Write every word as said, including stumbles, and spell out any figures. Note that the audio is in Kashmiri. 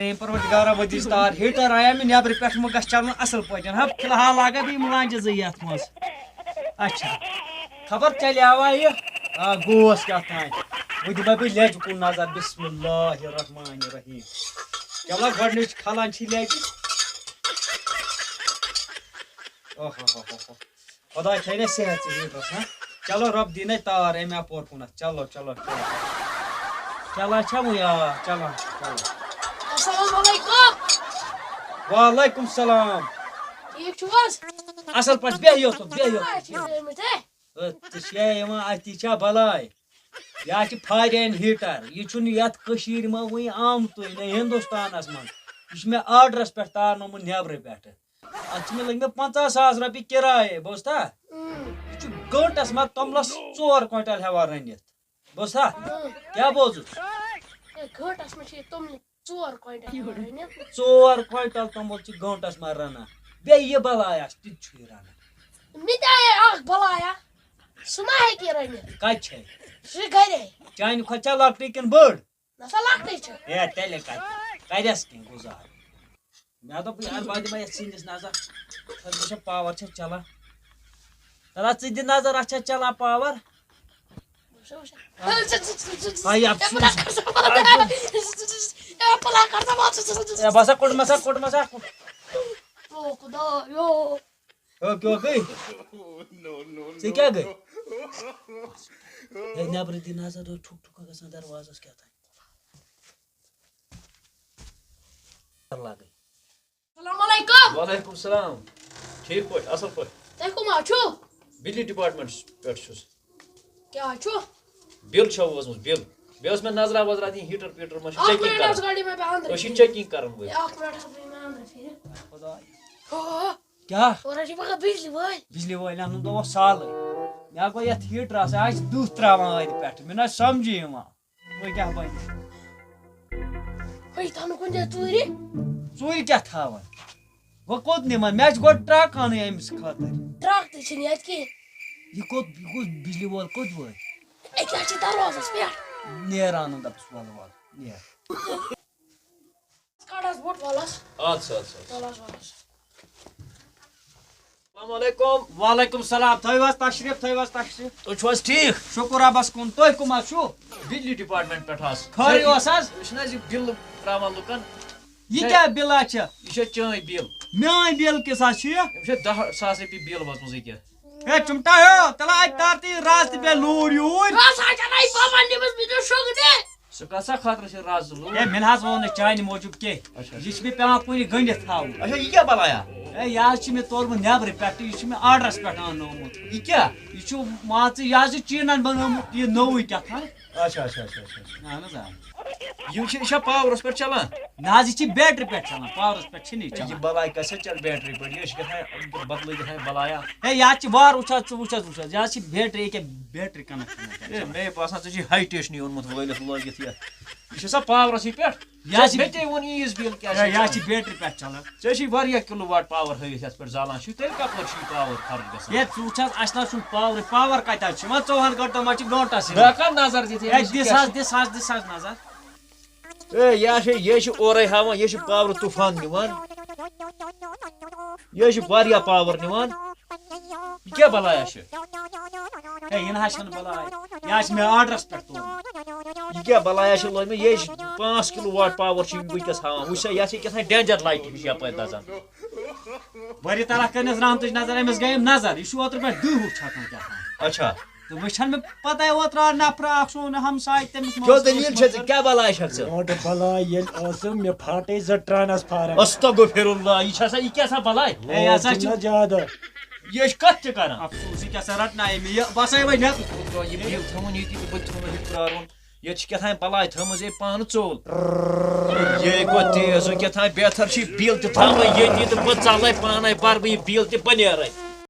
اے پروردگارا، ودِج تار، ہیٹر آیا مےٚ نیبرٕ پٮ۪ٹھ، وۄنۍ گژھِ چلُن اصل پٲٹھۍ۔ ہپ، فی الحال لاگا بہٕ یِم لانجہِ زٕ یتھ منٛز۔ اچھا، خبر چلہِ آوا یہِ؟ آ، گوس کیٛاہ تام۔ وۄنۍ دِمے بہٕ لیجہِ کُن نظر۔ بسم اللہ الرحمن الرحیم۔ چلو، گۄڈٕنِچ کھلان چھِ لیجہِ۔ اوہ، اوہ، اوہ، اوہ۔ خدا تھٲینَے صحت ژےٚ ہیٹرَس، ہا؟ چلو، رۄب دِنَے تار اَمہِ اَپور کُنَتھ۔ چلو، چلو، چلو۔ چلان چھا وۄنۍ؟ آ، چلان، چلان۔ السلام علیکم۔ وعلیکم السلام۔ ٹھیٖک چھِو حظ؟ اَصٕل پٲٹھۍ، بیٚہہ یوٚتَتھ، بیٚہہ یوٚتَتھ۔ آ، چھِ درٛٲمٕتۍ، ہے؟ ہے، ژٕ چھےٚ یِوان اَتی چھا بَلاے؟ یہِ حظ چھِ فارین ہیٹر، یہِ چھُنہٕ یَتھ کٔشیٖرِ منٛز وٕنہِ آمتُے، نہ ہِندُستانَس منٛز۔ یہِ چھُ مےٚ آرڈرَس پٮ۪ٹھ تارنومُت نٮ۪برٕ پٮ۪ٹھٕ۔ اَتھ چھِ مےٚ لٔگۍ مٕتۍ پنٛژاہ ساس رۄپیہِ کِرایے، بوزتھا؟ اۭں۔ یہِ چھُ گٲنٛٹَس منٛز توٚملَس ژور کوینٹل ہٮ۪وان رٔنِتھ، بوزتھا؟ اۭں۔ کیٛاہ بوزُس؟ ہے، گٲنٛٹَس منٛز چھِ یہِ توٚملہِ ژور کوینٹل ہٮ۪وان رٔنِتھ۔ ژور کوینٹل توٚمُل چھِ گٲنٛٹَس منٛز رَنان، بیٚیہِ یہِ بَلایا تہِ تہِ چھُ یہِ رَنان۔ مےٚ تہِ آیے اَکھ بَلایا، سُہ ما ہیٚکہِ یہِ رٔنِتھ؟ کَتہِ چھے؟ سُہ چھُ گَرے۔ چانہِ کھۄتہٕ چھا لۄکٹٕے کِنہٕ بٔڑ؟ نہ سا لۄکٹٕے چھِ۔ ہے، تیٚلہِ کَتہِ؟ کَرٮ۪س کینٛہہ گُزار۔ مےٚ دوٚپ، یارٕ، بہٕ دِمے یَتھ سِنِس نظر۔ خۄش گژھِ پاور چھا چلان۔ تَلہ، ژٕ دِ نظر، اَتھ چھا چلان پاور؟ وٕچھو، وٕچھو۔ آ، یہِ اَتھ چھُ۔ ہے، باسا، کوٚڑ مَسا، کوٚڑ مَسا۔ او خۄدایو۔ او، کیٛاہ گٔے؟ ژےٚ کیٛاہ گٔے؟ ہے، نٮ۪برٕ دِ نظر، ٹھُک ٹھُک گژھان دروازس کیٛاہ تام۔ لاگٕنۍ۔ السلام علیکم۔ وعلیکم السلام۔ ٹھیٖک پٲٹھۍ، اَصٕل پٲٹھۍ۔ تُہۍ کٕم حظ چھِو؟ بجلی ڈپارٹمنٹس پٮ۪ٹھ چھُس۔ کیٛاہ حظ چھُ؟ بِل چھَو وٲژمٕژ، بِل۔ بیٚیہِ ٲس مےٚ نظرا وظرا دِنۍ، ہیٖٹر پیٖٹر ما چھِ اَکھ چیکنگ مِنٹ حظ، کران۔ گۄڈٕ یِمَے بہٕ اَنٛدرٕ أسۍ چھِ پھِرِ۔ چیکنگ کرن وٲلۍ۔ اے، اَکھ مِنٹ حظ، بہٕ یِمَے اَنٛدرٕ پھِرِ۔ خۄداے۔ ہو۔ کیٛاہ؟ اورٕ حظ چھِ مگر بِجلی وٲلۍ۔ بِجلی وٲلۍ اَنُن دوٚپُکھ سالٕے۔ مےٚ ہا گوٚو یَتھ ہیٖٹرَس، اَسہِ چھِ دٕہ ترٛاوان اَتہِ پٮ۪ٹھٕ، مےٚ نہ حظ سَمجھی یِوان۔ وۄنۍ کیٛاہ بَنہِ؟ ہے، تھاونہٕ کُنہِ جایہِ ژوٗرِ۔ ژوٗرِ کیٛاہ تھاوَن؟ وۄنۍ کوٚت نِمَن؟ مےٚ چھِ گۄڈٕ ٹرٛک اَنٕنۍ أمِس خٲطرٕ۔ ٹرٛک تہِ چھِنہٕ ییٚتہِ کِہیٖنۍ۔ یہِ کوٚت، یہِ کوٚت بِجلی وول کوٚت وٲتۍ؟ أکیٛاہ چھِ دروازَس پٮ۪ٹھ۔ نیر اَنُن دَپُس، وَلہٕ وَلہٕ، نیر۔ کَڑ حظ بوٗٹھ وَلَس۔ اَدٕ سا، اَدٕ سا، اَدٕ سا۔ وَلَس، وَلَس۔ السلام علیکم۔ وعلیکم السلام۔ تھٲیِو حظ تشریٖف، تھٲیِو حظ تشریٖف۔ تُہۍ چھِو حظ ٹھیٖک؟ شُکُر رۄبَس کُن۔ تُہۍ کٕم حظ چھِو؟ بجلی ڈپارٹمنٹ پٮ۪ٹھ حظ۔ خٲرٕے اوس حظ؟ أسۍ چھِنہٕ حظ یہِ بِل ترٛاوان لُکَن؟ یہِ کیٛاہ بِلا چھےٚ؟ یہِ چھےٚ چٲنۍ بِل۔ میٛٲنۍ بِل کِژھ حظ چھِ یہِ؟ أمِس چھےٚ دَہ ساس رۄپیہِ بِل وٲژمٕژ أکیٛاہ۔ ہے، چُمٹا ہیو، تَلہٕ اَتہِ تار تہٕ یہِ رَز تہِ بیٚیہِ لوٗر یوٗرۍ۔ رَز ہا چھَنہٕ اَسہِ بَبَن نِمٕژ، مےٚ دیُت شۄنٛگنہِ۔ سُہ کَتھ سا خٲطرٕ چھِ رَز لوٗر؟ ہے، مےٚ نہ حظ ووٚن نہٕ چانہِ موٗجوٗب کینٛہہ۔ اچھا۔ یہِ چھِ مےٚ پٮ۪وان کُنہِ گٔنٛڈِتھ تھاوُن۔ اچھا، یہِ کیٛاہ بَلایا؟ ہے، یہِ حظ چھِ مےٚ تورمُت نٮ۪برٕ پٮ۪ٹھٕ، یہِ چھُ مےٚ آرڈرَس پٮ۪ٹھ اَننومُت۔ یہِ کیٛاہ؟ یہِ چھُ، مان ژٕ، یہِ حظ یہِ چیٖنَن بَنومُت، یہِ نوٚوُے کیٛاہ تھام۔ اچھا، اچھا، اچھا، اچھا، اچھا۔ اہن حظ، آ۔ یِم چھِ، یہِ چھا پاورَس پٮ۪ٹھ چَلان؟ نہ حظ، یہِ چھِ بیٹری پٮ۪ٹھ چَلان، پاورَس پٮ۪ٹھ چھِنہٕ یہِ یہِ چَلان۔ بَلاے کَتہِ سا چَلہِ بیٹری پٮ۪ٹھ؟ یہِ چھِ کیٛاہ تھام بدلٕے کیٛاہ تھام بَلایا۔ ہے، یہِ حظ چھِ وار وٕچھ حظ، ژٕ وٕچھ حظ، وٕچھ حظ، یہِ حظ چھِ بیٹری، ییٚکیٛاہ بیٹری کَنٮ۪کٹ۔ ہے، مےٚ باسان، ژےٚ چھُے ہاے ٹیشنی اوٚنمُت وٲلِتھ لٲگِتھ یَتھ۔ یہِ چھِ سا پاورَسٕے پٮ۪ٹھ؟ یہِ حظ چھِ مےٚ تے ووٚن، ییٖژ بِل کیٛاہ ہے، چھِ یہِ حظ چھِ چَلان؟ بیٹری پٮ۪ٹھ چَلان۔ ژےٚ چھُے واریاہ کِلوٗ واٹ پاور ہٲوِتھ یَتھ پٮ۪ٹھ زالان چھُے، تیٚلہِ کَپٲرۍ چھُے پاور خرٕچ گژھان؟ ہے، ژٕ وٕچھ حظ، اَسہِ نہ حظ چھُنہٕ پاورٕے، پاور کَتہِ حظ چھُ یِوان؟ ژوٚوُہَن گٲنٛٹَن منٛز چھِ گٲنٛٹَس یِوان۔ بہٕ ہٮ۪کا نظر دِتھ؟ ہے، ہے، یہِ دِس چھِ حظ، کیٛاہ؟ دِس حظ، دِس حظ نظر۔ اے، یہِ ہسا، یہِ چھِ اورَے ہاوان، یہِ چھِ پاورٕ طوفان نِوان۔ یہِ چھِ واریاہ پاور نِوان۔ یہِ کیٛاہ بَلایا چھِ؟ ہے، یہِ نہ حظ چھَنہٕ بَلاے۔ یہِ حظ چھِ مےٚ آرڈرَس پٮ۪ٹھ تُلمُت۔ یہِ کیٛاہ بَلایا چھِ لٲجمٕژ؟ یہِ چھِ پانٛژھ کِلوٗ واٹ پاور چھِ یہِ وٕنکیٚس ہاوان۔ وٕچھ سا، یہِ ہسا کیٛاہ تام ڈینجر لایٹہِ ہِش یَپٲرۍ دَزان۔ بٔرِو تَلَخ کٔرنَس رحمتٕچ نظر، أمِس گٔیَم نظر۔ یہِ چھُ اوترٕ پٮ۪ٹھ دٕہ ہُہ چھَکان کیٛاہ تام۔ اچھا۔ تہٕ وٕچھان مےٚ پَتَے اوترٕ نفرٕ اَکھ سون ہمساے، تٔمِس ما کیٛاہ اوس دٔلیٖل چھےٚ ژےٚ؟ کیٛاہ بَلاے چھَکھ ژےٚ؟ گۄڈٕ بَلاے ییٚلہِ ٲسٕم، مےٚ پھاٹے زٕ ٹرٛانَسفارم۔ استغفر اللہ، یہِ چھا سا، یہِ کیٛاہ سا بَلاے؟ ہے، یہِ ہسا چھُ، چھُنہ زیادٕ۔ یہِ ٲسۍ کَتھ تہِ کران۔ افسوس، یہِ کیٛاہ سا رَٹنایے مےٚ یہِ؟ بہٕ ہسا یِمَے نٮ۪بر۔ یہِ بِل تھٲوٕن ییٚتی تہٕ بہٕ تہِ تھاوٕ یہِ پرٛارُن۔ ییٚتہِ چھِ کیٛاہ تام بَلاے تھٲومٕژ ییٚتہِ پانہٕ ژوٚل۔ یہِ گوٚو تیز، وۄنۍ کیٛاہ تام بہتر چھِ یہِ بِل تہِ تھاوٕنۍ ییٚتی تہٕ بہٕ ژَلَے پانَے، بَرٕ بہٕ یہِ بِل تہِ بہٕ نیرَے۔